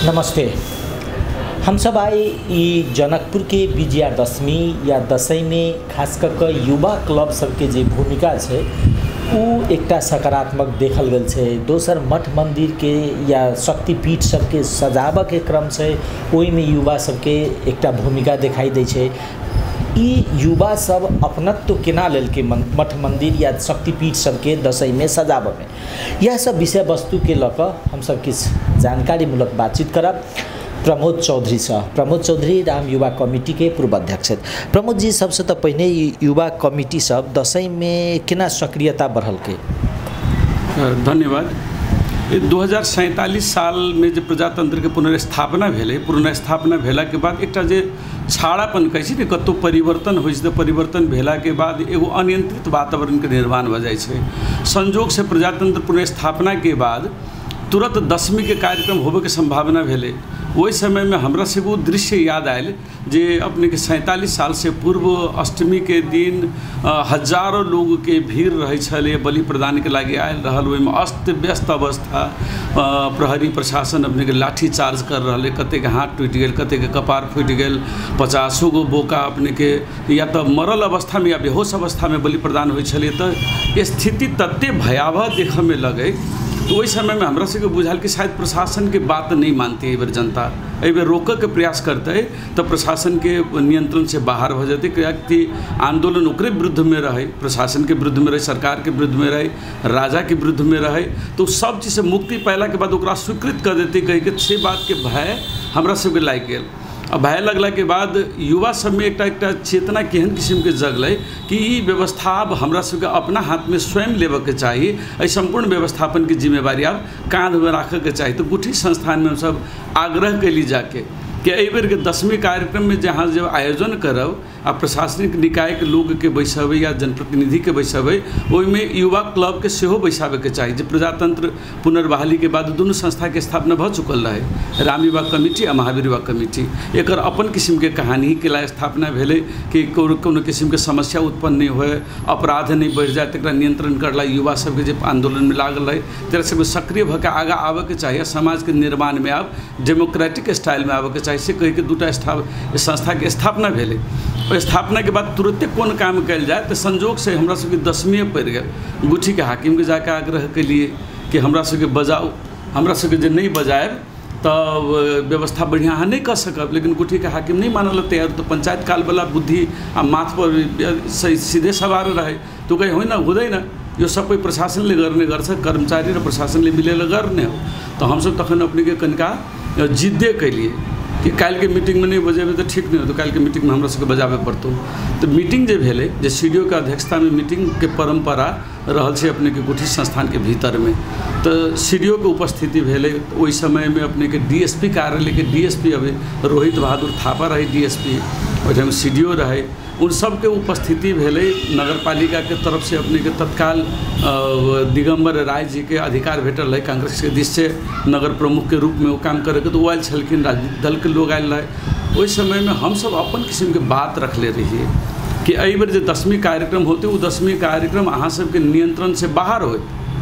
नमस्ते। हम सब आइ ई जनकपुर के विजयादशमी या दशईं में खास कर के युवा क्लब सबके जे भूमिका छै उ एकटा सकारात्मक देखल गेल छै। दोसर मठ मंदिर के या शक्तिपीठ सबके सजाबऽ के क्रम छै, ओहिमे युवा सबके एकटा भूमिका दिखाई दै छै। ई युवा सब अपनत्व केना लेलकै मठ मंदिर या शक्तिपीठ सबके दशईं में सजाबऽ में, यह सब विषय वस्तु के लऽ कऽ हमसब किछु जानकारीमूलक बातचीत करब प्रमोद चौधरी से। प्रमोद चौधरी राम युवा कमिटी के पूर्व अध्यक्ष छथि। प्रमोद जी, सबसे तो पहिने युवा कमिटी सब दशईं में केना सक्रियता बढ़लकै? धन्यवाद। 2047 साल में जे प्रजातंत्र के पुनर्स्थापना भेलै, पुनर्स्थापना भेलाके बाद एकटा जे छाड़ापन कहै छै ने, कतहु परिवर्तन होइ छै तऽ परिवर्तन भेलाके बाद एगो अनियंत्रित वातावरणके निर्माण भऽ जाइ छै। संजोगसँ प्रजातंत्र पुनर्स्थापनाके बाद तुरंत दशमी के कार्यक्रम होबे के संभावना भेलै। ओहि समय में हमरा से वो दृश्य याद आयल जे अपने के 47 साल से पूर्व अष्टमी के दिन हजारों लोग के भीड़ रहे छलै, बलि प्रदान के लागि आयल रहल। ओहिमे अस्त व्यस्त अवस्था, प्रहरी प्रशासन अपने के लाठी चार्ज कर रहलै, कतेक हाथ टूटि गेल, कतेक कपार फूटि गेल, 50 गो बोका अपने के या तऽ मरल अवस्था में या बेहोश अवस्था में बलि प्रदान होइ छलै। तऽ स्थिति तते भयावह देखऽ में लगै। तो ओहि समय में हमरा सबके बुझायल कि शायद प्रशासन के बात नहीं मानती एहि बेर जनता, एहि बेर रोकऽ के प्रयास करतै तऽ प्रशासन के नियंत्रण से बाहर भऽ जेतै। कियाकि आंदोलन ओकरे विरुद्ध में रहै, प्रशासन के विरुद्ध में रहै, सरकार के विरुद्ध में रहै, राजा के विरुद्ध में रहै। तो सब चीज से मुक्ति पायला के बाद ओकरा स्वीकृत कर देतै कहिके से बात के भय हमरा सबके लागि गेल। आ भय लगला के बाद युवा सब में एकटा एकटा चेतना केहन किस्मके जगलै कि ई व्यवस्था आब हमरा सबके अपना हाथमे स्वयं लेबऽके चाही, एहि सम्पूर्ण व्यवस्थापनके जिम्मेवारी आब काँधमे राखऽके चाही। तऽ गुठी संस्थानमे हमसब आग्रह कैली जाके कि एहि बेरके दशमी कार्यक्रममे जहाँ जब आयोजन करब आ प्रशासनिक निकायके लोकके बैसेबै या जनप्रतिनिधिके बैसेबै, ओहिमे युवा क्लबके सेहो बैसाबैके चाही। जे प्रजातंत्र पुनर्बहालीके बाद दुनू संस्थाके स्थापना भऽ चुकल रहै, राम युवा कमिटी आ महावीर युवा कमिटी। एकर अपन किस्मके कहानी के ला स्थापना भेलै कि कोनो किस्मके समस्या उत्पन्न नहि होय, अपराध नहि बढ़ि जाए, तकरा नियंत्रण करला युवा सबके जे आन्दोलनमे लागल रहै तकरा सबके सक्रिय भऽ के आगाँ आबऽके चाही आ समाजके निर्माणमे आब डेमोक्रेटिक स्टाइलमे आबऽके चाही, से कहिके दूटा संस्थाके स्थापना भेलै। स्थापना के बाद तुरंते कोन काम कयल जाए तऽ संजोग से हमरा सबके दशमीए पड़ि गेल। गुठीके हाकिमके जाके आग्रह केलिए कि हमरा सबके बजाउ, हमरा सबके जे नहि बजायब तऽ व्यवस्था बढ़िआँ अहाँ नहि कऽ सकब। लेकिन गुठीके हाकिम नहि मानल तैयार, तऽ पंचायत कालवला बुद्धि आ माथपर सीधे सवार रहै, तो कहे होइ न हुँदैन, यो सबै प्रशासनले गर्ने गर्छ, कर्मचारी र प्रशासनले मिलेर गर्ने हो। तऽ हमसब तखन अपनेके कनिका जिद्दे केलिए कि काल्हिके मीटिंगमे नहि बजेबै तऽ ठीक नहि होतौ, काल्हिके मीटिंगमे हमरा सबके बजाबे पड़तौ। तऽ मीटिंग जे भेलै, जे सी डी ओ के अध्यक्षतामे मीटिंगके परम्परा रहल छै अपनेके गुठी संस्थानके भीतरमे, तऽ सी डी ओ के उपस्थिति भेलै। ओहि समयमे अपनेके डी एस पी कार्यालयके डी एस पी अभी रोहित बहादुर थापा रहै डी एस पी, ओहिठाम सी डी ओ रहै, उन सबके उपस्थिति भेलै। नगरपालिकाके तरफसँ अपनेके तत्काल दिगम्बर राय जीके अधिकार भेटल रहै कांग्रेसके दिससँ नगर प्रमुखके रूपमे ओ काम करैके, तऽ ओ आयल छलखिन, राजनीतिक दलके लोग आयल रहै। ओहि समयमे हमसब अपन किस्मके बात रखले रहियै कि एहि बेर जे दशमी कार्यक्रम होतै ओ दशमी कार्यक्रम अहाँ सबके नियंत्रणसँ बाहर होत,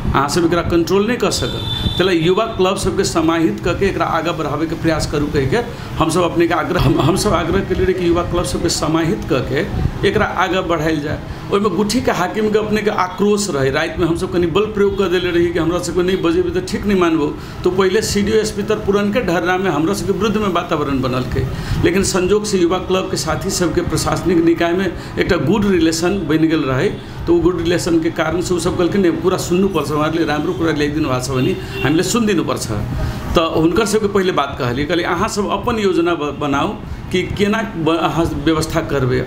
अहाँ सब एकरा कंट्रोल नहि कऽ सकब, ताहि युवा क्लब सबके समाहित कऽ के एकरा आगाँ बढ़ाबैके प्रयास करू कहिके हमसब अपनेके आग्रह हमसब आग्रह केलियै कि युवा क्लब सबके समाहित कऽ के एकरा आगाँ बढ़ायल जाय। ओहिमे गुठीके हाकिमके अपनेके आक्रोश रहै। रातिमे हमसब कनि बल प्रयोग कऽ देले रही कि हमरा सबके नहि बजेबै तऽ ठीक नहि मानबो, तऽ पहिले सी डी ओ एस पी तर पुरनके ढर्रामे हमरा सबके विरुद्धमे वातावरण बनलकै। लेकिन संजोगसँ युवा क्लबके साथी सबके प्रशासनिक निकायमे एकटा गुड रिलेशन बनि गेल रहै, तऽ ओ गुड रिलेसनके कारणसँ ओ सब कहलखिन नहि कुरा सुन्नुपर्छ, उहाँहरूले राम्रो कुरा ल्याइदिनु भएको छ भने हामीले सुनिदिनुपर्छ। तऽ हुनकर सबके पहिले बात कहलियै, कहलियै अहाँ सब अपन योजना बनाउ कि केना अहाँ व्यवस्था करबै।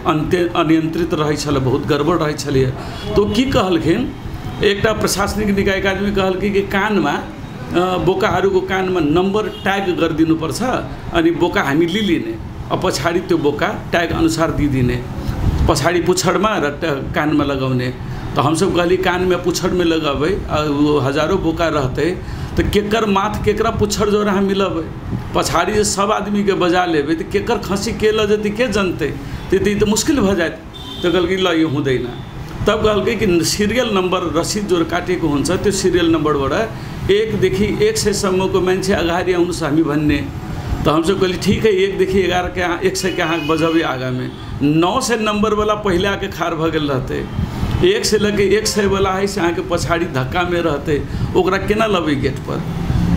अनियंत्रित रहै छलै, बहुत गड़बड़ रहै छलैए। तऽ की कहलखिन, एकटा प्रशासनिक निकायके आदमी कहलखिन कि कानमा बोकाहरूको कानमा नम्बर ट्याग गरिदिनुपर्छ अनि बोका हामी लिलिने, पछाडि त्यो बोका ट्याग अनुसार दिइदिने, पछाडि पुच्छरमा र कानमा लगाउने। तऽ हमसब कहली कानमे पुच्छरमे लगेबै आ हजारो बोका रहतै तऽ केकर माथ केकरा पुच्छर जोर अहाँ मिलबै, पछाड़ी जे सब आदमीके बजा लेबै तऽ केकर खसी के लऽ जेतै के जनतै, तऽ ई तऽ मुश्किल भऽ जायत। तऽ कहलकै ल यो हुँदैन। तब कहलकै कि सिरियल नम्बर रसिद जो काटिएको हुन्छ त्यो सिरियल नम्बरबाट 1 देखि 100 सम्मको मान्छे अगाडि आउनुहोस् हामी भन्ने। त हमसब कहली ठीक है 1 देखि 11 के 100 के अहाँ बजबै आगामे। 900 नम्बरवला पहिले आके खाड़ भऽ गेल रहतै, 1 से लऽ के 100 वाला है से अहाँके पछाड़ी धक्कामे रहतै, ओकरा केना लबै गेट पर।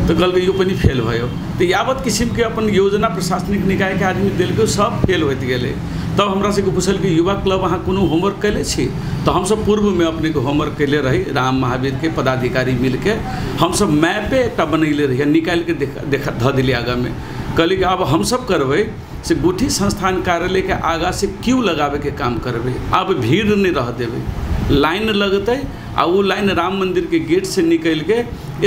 तऽ कहलकै यो पनि फेल भयो। तऽ यावत किसिमके अपन योजना प्रशासनिक निकायके आदमी देलकै सब फेल होइत गेलै। तब हमरा सबके पुछलकै युवा क्लब अहाँ कोनो होमवर्क कैले छी? तऽ हमसब पूर्वमे अपनेके होमवर्क कैले रही, राम महावीरके पदाधिकारी मिलके हमसब मैपे एकटा बनैले रही, निकालिके देखा धऽ दिलियै आगामे। कहली कि आब हमसब करबै से गुठी संस्थान कार्यालयके आगाँ से क्यू लगाबैके काम करबै, आब भीड़ नहि रह देबै, लाइन लगतै आ ओ लाइन राम मंदिरके गेट से निकलिके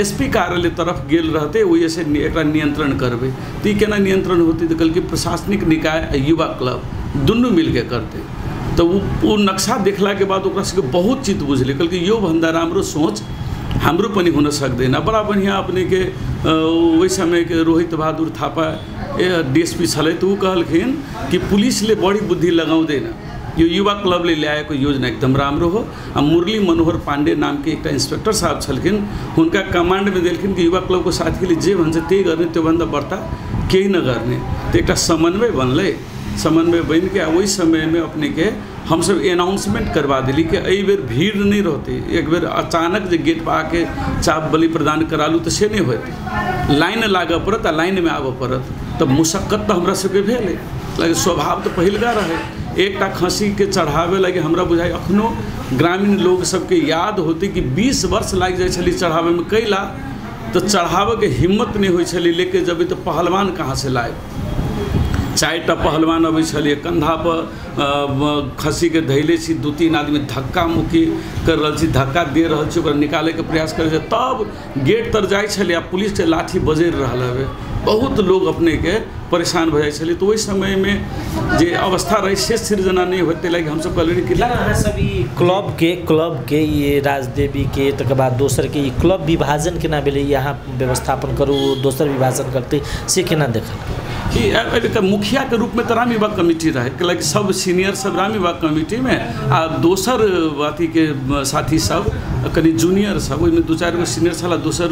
एसपी कार्यालय तरफ गेल रहतै, ओहिसँ एकरा नियंत्रण करबै। तऽ ई केना नियंत्रण होतै? तऽ कहलकै प्रशासनिक निकाय आ युवा क्लब दुनू मिलके करतै। तऽ ओ नक्शा देखलाके बाद ओकरा सबके बहुत चित्त बुझलै, कहलकै यो भन्दा राम्रो सोच हाम्रो पनि हुन सक्दैन। बड़ा बढ़िआँ अपनेके ओहि समयके रोहित बहादुर थापा डीएसपी छलै, तऽ ओ कहलखिन कि पुलिसले बढी बुद्धि लगाउँदैन, यो युवा क्लबले ल्याएको योजना एकदम राम्रो हो। आ मुरली मनोहर पाण्डे नामके एकटा इन्स्पेक्टर साहब छलखिन, हुनका कमान्डमे देलखिन कि युवा क्लबको साथीले जे भन्छ त्यही गर्ने, त्योभन्दा बढ्ता केही नगर्ने। तऽ एकटा समन्वय बनलै, समन्वय बनिके ओहि समयमे अपनेके हमसब एनाउंसमेंट करवा दिली कि एहि बेर भीड़ नहीं रहतै, एक बेर अचानक जे गेट पर आके चाप बलि प्रदान करालू तऽ से नहि होतै, लाइन लागऽ पड़त आ लाइनमे आबऽ पड़त। तऽ मुशक्कत तऽ हमरा सबके भेलै, लेकिन स्वभाव तऽ पहिलका रहै। एकटा खस्सीके चढ़ाबै लागि हमरा बुझाइ अखनो ग्रामीण लोग सबके याद होतै कि 20 वर्ष लागि जाइ छलै चढ़ाबैमे, कैला तऽ चढ़ाबैके हिम्मत नहि होइ छलै, लेके जेबै तऽ पहलवान कहाँसँ लायब। 4टा पहलवान अबै छलियै, कन्धापर खस्सीके धैले छी, 2-3 आदमी धक्का मुक्की कर रहल छी, धक्का दे रहल छी, ओकरा निकालैके प्रयास करै छै, तब गेट तर जाइ छलियै आ पुलिसके लाठी बजरि रहल हवे, बहुत लोग अपनेके परेशान भऽ जाइ छलै। तऽ ओहि समयमे जे अवस्था रहै से सृजना नहि होतै लागि हमसब कहलियै कि अहाँ सब ई क्लब के ये राजदेवी के तकर बाद दोसरके ई क्लब विभाजन केना भेलै? यहाँ व्यवस्थापन करू दोसर विभाजन करतै से केना देखल? कि मुखियाके रूपमे तऽ राम युवा कमिटी रहै, कैलाकि सब सीनियर सब राम युवा कमिटीमे आ दोसर अथीके साथी सब कनि जूनियर सब, ओहिमे 2-4 गो सीनियर छलाह, दोसर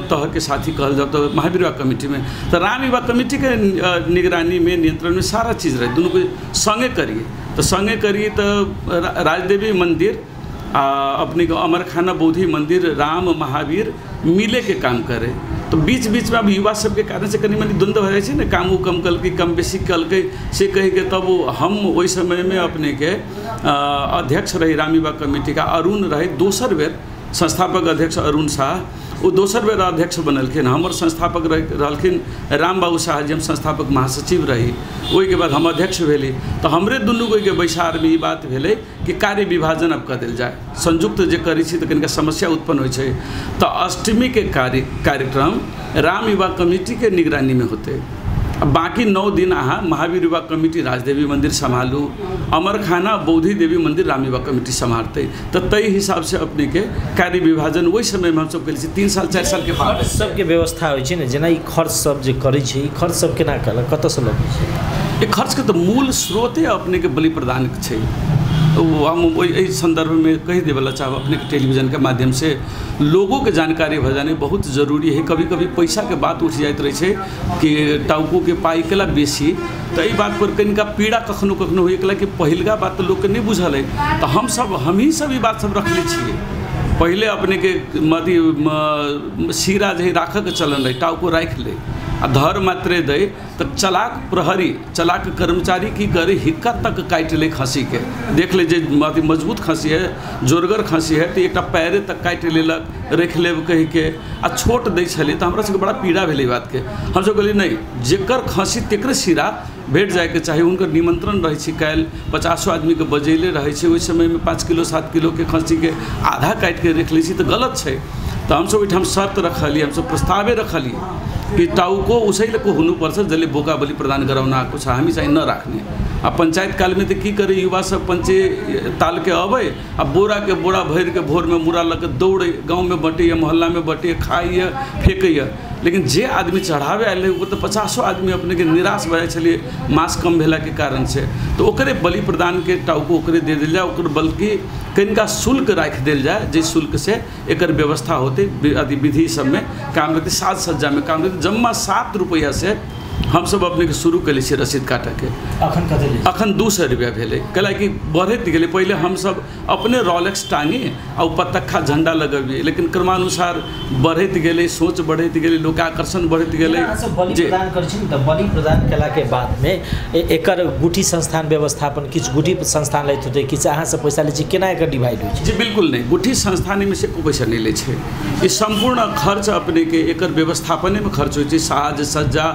तहके साथी कहल जाउ तऽ महावीर युवा कमिटीमे। तऽ राम युवा कमिटीके निगरानीमे नियंत्रणमे सारा चीज रहै, दुनूके सङ्गे करिए। तऽ सङ्गे करिए तऽ राजदेवी मन्दिर आ अपनेके अमरखाना बोधि मन्दिर राम महावीर मिलेके काम करे। तो बीच बीचमे अब युवा सबके कारण से कनि मनि द्वन्द्व भऽ जाइ छै ने, काम ओ कम कलकै कम बेसी कलकै से कहिके तब हम ओहि समयमे अपनेके अध्यक्ष रही राम युवा कमिटीका, अरुण रहे दोसर बेर संस्थापक अध्यक्ष अरुण शाह, ओ दोसर बेर अध्यक्ष बनलखिन। हमर संस्थापक रहलखिन रामबाबू शाह जी, हम संस्थापक महासचिव रही, ओहिके बाद हम अध्यक्ष भेली। तऽ हमरे दुनू गोके बैसारमे ई बात भेलै कि कार्य विभाजन अब कऽ देल जाय, संयुक्त जे करै छी तऽ कनिका समस्या उत्पन्न होइ छै। तऽ अष्टमीके कार्यक्रम राम युवा कमिटीके निगरानीमे होतै, बाकी 9 दिन अहाँ महावीर युवा कमिटी राजदेवी मंदिर सम्हालू, अमरखाना बौद्धि देवी मंदिर राम युवा कमिटी सम्हारतै। तऽ ताहि हिसाबसँ अपनेके कार्य विभाजन ओहि समयमे हमसब करै छी, 3 साल 4 सालके बाद सबके व्यवस्था होइ छै ने। जेना ई खर्च सब जे करै छै, ई खर्च सब केना कयलक, कतऽसँ लगै छै? ई खर्चके तऽ मूल स्रोते अपनेके बलि प्रदान छै। हम एहि संदर्भमे कहि देवला चाहब अपनेके टेलीविजनके माध्यमसँ लोगोके जानकारी भऽ जाने बहुत जरूरी है। कभी कभी पैसाके बात उठि जाइत रहै छै कि टाउकोके पाइ केला बेसी, तऽ एहि बात पर कनिका पीड़ा कखनो कखनो होइए, कैला कि पहिलका बात तऽ लोकके नहि बुझल है। तऽ हमही सब ई बात सब रखले छियै। पहिले अपनेके अथी सीरा जे राखऽके चलन रहै, टाउको राखि लै आ धर मात्रे दै, तऽ चलाक प्रहरी चलाक कर्मचारी की करे, हिक्का तक काटि लै खस्सीके, देख ले जे अथी मजबूत खस्सी है, जोरगर खस्सी है, तऽ एकटा पैरे तक काटि लेलक राखि लेब कहिके, आ छोट दै छलै। तऽ हमरा सबके बड़ा पीड़ा भेलै बातके। हमसब कहलियै नहि, जेकर खस्सी तेकरे सीरा भेट जाइके चाही। हुनकर निमंत्रण रहै छै, काल्हि 50 आदमीके बजैले रहै छै, ओहि समयमे 5 किलो 7 किलोके खस्सीके आधा काटिके राखि लै छी तऽ गलत छै। तऽ हमसब ओहिठाम शर्त रखलियै, हमसब प्रस्तावे रखलियै कि टाउको उसैलेको हुनुपर्छ जसले बोका बलि प्रदान गराउन आएको छ, हामी चाहिँ नराख्ने। आ पञ्चायत कालमे तऽ की करे युवा सब, पंचे तालके अबै आ बोराके बोरा भरिके भोरमे मुरा लऽ के दौड़े, गाँवमे बँटैए, मोहल्लामे बँटैए, खाइए, फेकैए। लेकिन जे आदमी चढ़ावे आयल रहै ओकर तऽ 500 आदमी अपनेके निराश भऽ जाइ छलियै माँस कम भेलाके कारणसँ। तऽ ओकरे बलि प्रदानके टाउको ओकरे दे देल जाय, ओकर बल्कि कनिका शुल्क राखि देल जाय, जाहि शुल्कसँ एकर व्यवस्था होतै, अथी विधि सबमे काम रहतै, साज सज्जामे काम रहतै। जम्मा 7 रुपैआसँ हमसब अपनेके शुरू कयले छियै रसीद काटऽके। अखन कते? अखन 200 रुपैआ भेलै, कैलाकि बढ़ैत गेलै। पहिले हमसब अपने रोलेक्स टाँगी आ ओ पतक्खा झण्डा लगबियै, लेकिन क्रमानुसार बढ़ैत गेलै, सोच बढ़ैत गेलै, लोक आकर्षण बढ़ैत गेलै। बलि प्रदान करै छी तऽ बलि प्रदान केलाके बादमे एकर गुठी संस्थान व्यवस्थापन, किछु गुठी संस्थान लैत होतै, किछु अहाँसँ पैसा लै छी, केना एकर डिवाइड होइ छै? जी बिल्कुल नहि, गुठी संस्थानमे से एको पैसा नहि लै छै। ई सम्पूर्ण खर्च अपनेके एकर व्यवस्थापनेमे खर्च होइ छै। साज सज्जा,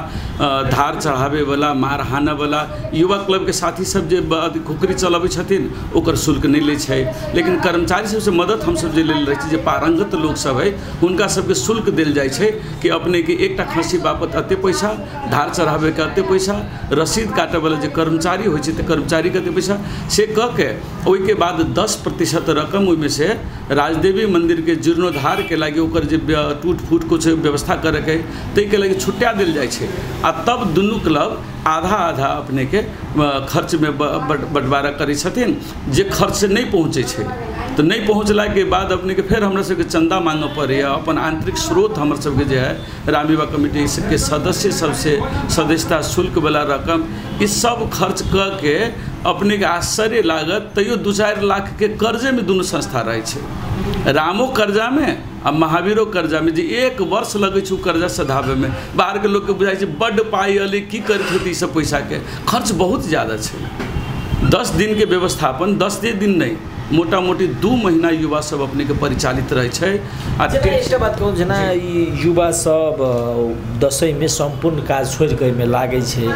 धार चढ़ाबैवला, मार हानऽवला, युवा क्लबके साथी सब जे खुकरी चलबै छथिन ओकर शुल्क नहि लै छै। लेकिन कर्मचारी सबसँ मदद हमसब जे लेल रहै छी, जे पारंगत लोक सब है हुनका सबके शुल्क देल जाइ छै कि अपनेके एकटा खस्सी बापत एते पैसा, धार चढ़ाबैके एते पैसा, रसीद काटऽवला जे कर्मचारी होइ छै तऽ कर्मचारीके एते पैसा, से कऽ के ओहिके बाद 10% रकम ओहिमे से राजदेवी मन्दिरके जीर्णोद्धारके लागि ओकर जे टूट फूट कुछ व्यवस्था करैके ताहिके लागि छुट्टा देल जाइ छै। आ तब दुनू क्लब आधा आधा अपनेके खर्चमे बँटवारा करै छथिन। जे खर्च नहि पहुँचै छै तऽ नहि पहुँचलाके बाद अपनेके फेर हमरा सबके चन्दा मांगऽ पड़ैए। अपन आंतरिक स्रोत हमर सबके जे है राम युवा कमिटीके सदस्य सबसे सदस्यता शुल्कवला रकम, ई सब खर्च कऽ के अपनेके आश्चर्य लागत तैयो 2-4 लाखके कर्जेमे दुनू संस्था रहै छै। रामो कर्जामे आ महावीरो कर्जामे, जे 1 वर्ष लगै छै ओ कर्जा सधाबैमे। बाहरके लोकके बुझाइ छै बड्ड पाइ अलै, की करैत होतै ई सब पैसाके, खर्च बहुत ज़्यादा छै। 10 दिनके व्यवस्थापन, 10 दिन नहि, मोटा मोटी 2 महीना युवा सब अपनेके परिचालित रहै छै। आ एकटा बात कहू, जेना ई युवा सब दशैंमे सम्पूर्ण काज छोड़ि कऽ एहिमे लागै छै,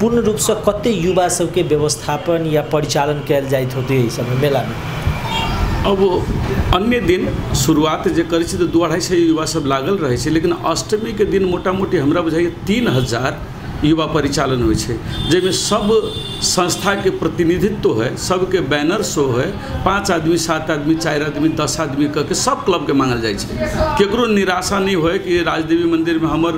पूर्ण रूपसँ कते युवा सबके व्यवस्थापन या परिचालन कयल जाइत होतै एहि सबमे मेलामे? अब अन्य दिन शुरुआत जे करै छै तऽ 200-250 युवा सब लागल रहै छै, लेकिन अष्टमीके दिन मोटा मोटी हमरा बुझाइए 3000 युवा परिचालन होइ छै, जाहिमे सब संस्थाके प्रतिनिधित्व है, सबके बैनर शो है। 5 आदमी, 7 आदमी, 4 आदमी, 10 आदमी कऽ के सब क्लबके मांगल जाइ छै। केकरो निराशा नहि होय कि राजदेवी मन्दिरमे हमर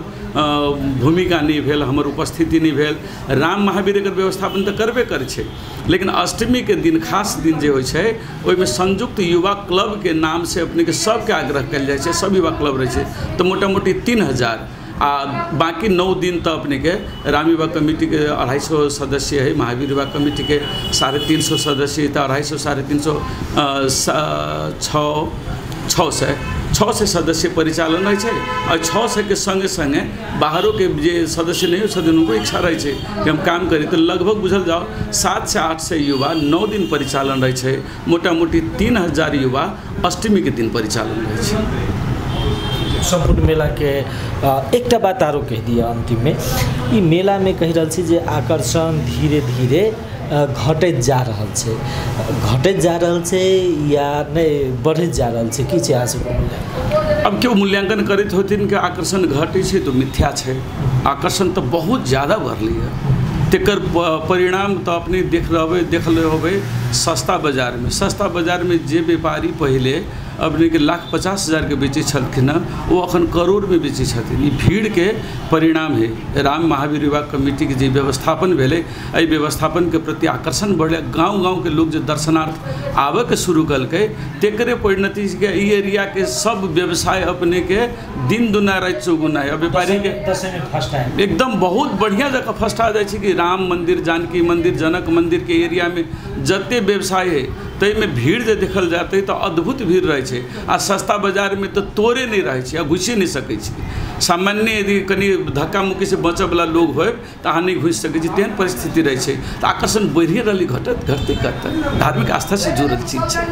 भूमिका नहि भेल, हमर उपस्थिति नहि भेल। राम महावीर एकर व्यवस्थापन तऽ करबे करै छै, लेकिन अष्टमीके दिन खास दिन जे होइ छै ओहिमे संयुक्त युवा क्लबके नामसँ अपनेके सबके आग्रह कयल जाइ छै, सब युवा क्लब रहै छै, तऽ मोटा मोटी 3000। आ बाकी 9 दिन तऽ अपनेके राम युवा कमिटीके 250 सदस्य है, महावीर युवा कमिटीके 350 सदस्य है, तऽ 250, 350, 600 सदस्य परिचालन रहै छै। आ 600 के संगे संगे बाहरोके जे सदस्य नहि छथिन हुनको इच्छा रहै छै कि हम काम करी, तऽ लगभग बुझल जाओ 700 से 800 युवा 9 दिन परिचालन रहै छै। मोटा मोटी 3000 युवा अष्टमीके दिन परिचालन रहै छै सम्पूर्ण मेलाके। एकटा बात आरो कहि दिअ अन्तिममे, ई मेलामे कहि रहल छी जे आकर्षण धीरे धीरे घटैत जा रहल छै, घटैत जा रहल छै या नहि बढ़ैत जा रहल छै, की छै अहाँ सबके मूल्यांकन? अब केओ मूल्यांकन करैत होथिन कि आकर्षण घटै छै तऽ मिथ्या छै, आकर्षण तऽ बहुत ज़्यादा बढ़लैए। तेकर परिणाम तऽ अपने देखले होबै सस्ता बाजारमे। सस्ता बाजारमे जे व्यापारी पहिले अपनेके 1,50,000 के बेचै छलखिन हँ, ओ अखन करोड़मे बेचै छथिन। ई भीड़के परिणाम है। राम महावीर युवा कमिटीके जे व्यवस्थापन भेलै, एहि व्यवस्थापनके प्रति आकर्षण बढ़लै। गाँव गाँवके लोक जे दर्शनार्थ आबैके शुरू कलकै, तेकरे परिणतिके ई एरियाके सब व्यवसाय अपनेके दिन दुना राति चौगुना है। व्यापारीके एकदम बहुत बढ़िआँ जगह फर्स्ट आ जाइ छै कि राम मन्दिर, जानकी मन्दिर, जनक मन्दिरके एरियामे जते व्यवसाय है ताहिमे भीड़ जे देखल जातै तऽ अद्भुत भीड़ रहै छै। आ सस्ता बाजारमे तऽ तोड़े नहि रहै छै, आ घुसिए नहि सकै छै। सामान्य यदि कनि धक्का मुक्कीसँ बचऽवला लोक होय तऽ अहाँ नहि घुसि सकै छी, तेहन परिस्थिति रहै छै। तऽ आकर्षण बढ़िए रहलै, घटत घटते घटते धार्मिक आस्थासँ जुड़ल चीज छै।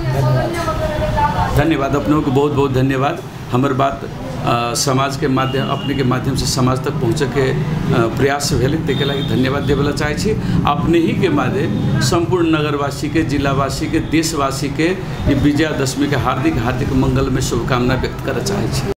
धन्यवाद अपनोके, बहुत बहुत धन्यवाद। हमर बात समाजके माध्यम, अपनेके माध्यमसँ समाज तक पहुँचैके प्रयास भेलै, ताहिके लागि धन्यवाद देबऽ चाहै छी। अपने ही के माध्यम सम्पूर्ण नगरवासीके, जिलावासीके, देशवासीके ई विजयादशमीके हार्दिक हार्दिक मंगलमय शुभकामना व्यक्त करऽ चाहै छी।